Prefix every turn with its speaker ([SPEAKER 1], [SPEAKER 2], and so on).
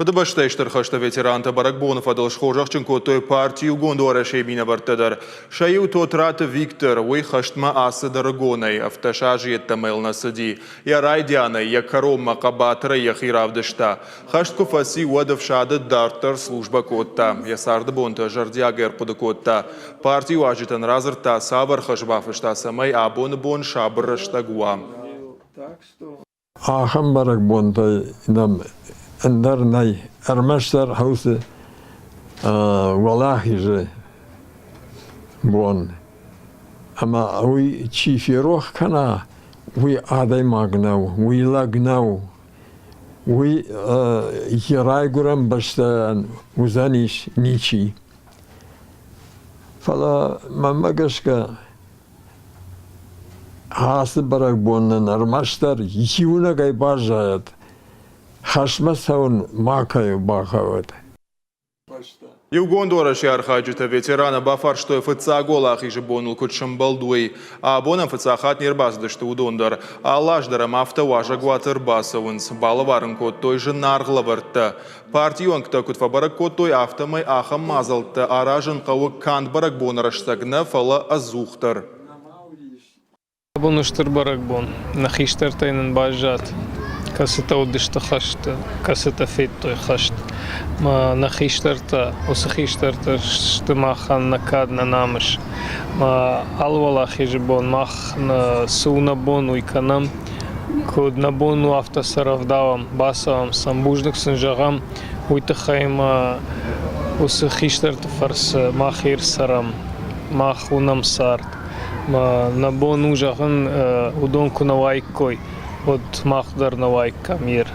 [SPEAKER 1] Фыдыбӕстӕйы Стыр хӕсты ветерантӕ бӕрӕгбоны фӕдыл схорзӕхджын кодтой парти Иугонд Уӕрӕсейы минӕвӕрттӕ дӕр. Сӕ иу Тотраты Виктор, уый хӕстмӕ ацыд ӕрыгонӕй, 17 азы йеддӕмӕ йыл нӕ цыди. Йӕ райдианӕй йӕ кӕронмӕ хъӕбатырӕй йӕхи равдыста. Хӕст куы фӕци, уӕд ӕфсады дарддӕр службӕ кодта. Йӕ царды бонтӕ зӕрдиагӕй ӕрхъуыды кодта. Партийы уазджытӕн радзырдта, цавӕр хӕс бафыста, цӕмӕй абоны бон сабыр рӕстӕг уа.
[SPEAKER 2] Ахӕм бӕрӕгбонтӕй нӕм ӕндӕр нӕй, ӕрмӕстдӕр хӕусы Уӕлахизы бон. Ӕмӕ уый чи ферох кӕна, уый адӕймаг нӕу, уый лӕг нӕу. Уый йӕ райгуырӕн бӕстӕйӕн уыдзӕнис ничи. Фӕлӕ мӕнмӕ гӕсгӕ Ацы бӕрӕгбон нын ӕрмӕстдӕр иунӕгӕй баззайӕд, хӕстмӕ цӕуын макӕй бахъӕуӕд.
[SPEAKER 1] Иугонд Уӕрӕсе архайджытӕ ветераны бафарстой фыццаг уӕлахизы боныл куыд сӕмбӕлд, уый. Абон ӕм фыццаг хатт не рбацыдысты уыдон дӕр. Алы аз дӕр ӕм афтӕ уазӕгуаты ӕрбацӕуынц. Балӕвар ын кодтой зынаргъ лӕвӕрттӕ. Партийы уӕнгтӕ куыд фӕбӕрӕг кодтой, афтӕмӕй ахӕм мадзӕлттӕ аразын хъӕуы канд бӕрӕгбоны рӕстӕг нӕ, фӕлӕ ӕдзухдӕр.
[SPEAKER 3] Абон у стыр бӕрӕгбон. Нӕ хистӕртӕй нын баззад, кӕцытӕ уыдысты хӕсты, кӕцытӕ федтой хӕст. Мӕ нӕ хистӕртӕ, уыцы хистӕртӕ сты махӕн нӕ кад, нӕ намыс. Мӕ алы уӕлахизы бон мах цы у нӕ бон, уый кӕнӕм. Куыд нӕ бон у, афтӕ сӕ рӕвдауӕм, бацӕуӕм сӕм, бузныг сын зӕгъӕм, уый тыххӕй ӕмӕ уыцы хистӕрты фӕрцы мах Ир цӕрӕм, мах уынӕм цард. Нӕ бон у зӕгъын, уыдон куы нӕ уаиккой, уӕд мах дӕр нӕ уаиккам Ир.